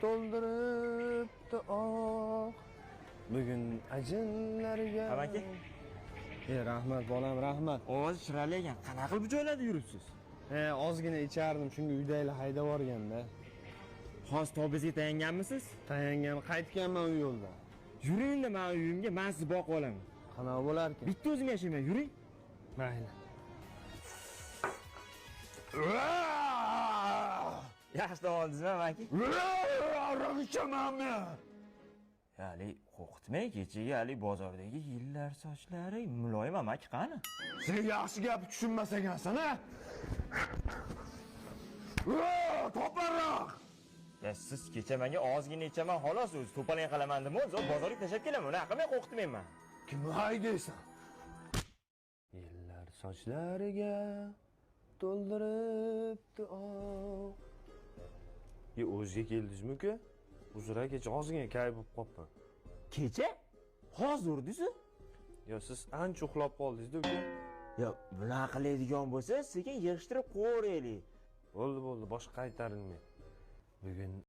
To'ldiribdi oq bugun ajinlarga. Amaki. E, rahmat, bolam, rahmat. Ovozi chiroyli ekan. Qanaqa qilib bu joylarda yuribsiz? E, ozgina ichardim, shunga uydagilar haydab yuborganda. Hozir tobizga tayanganmisiz? Tayangan, qaytganman u yo'ldan. Yuring endi mani uyimga, man sizni boqib olaman. Qanaqa bo'larkan? Bitta o'zim yashayman, yuring. Mayli. Yaxshi dam oldingizmi, amaki? Aroq ichaman men. Hali qo'rqitmang, kechagi hali bozordagi yillar sochlari muloyim amaki qani? Sen yaxshi gap tushunmas ekansan, a? Toparroq. Ya siz kecha menga ozgina ichaman xolos, o'zi to'palang qilaman deb, o'zi bozorga tashlab kelaman. Unaqa qilmay qo'rqitmayman. Kimni haydaysan? Yillar sochlariga to'ldiribdi oq. Ye, o'ziga keldingizmi, uka? Uzr, kecha ozgina kayf bo'lib qolibman. Kecha? Hozir urdingiz? Yo, siz ancha uxlab qoldingiz-da, uka. Yo, bunaqa qiladigan bo'lsa, sekin yig'ishtirib qo'yaylik. Bo'ldi, bo'ldi, boshqa qaytarilmaydi. Bugun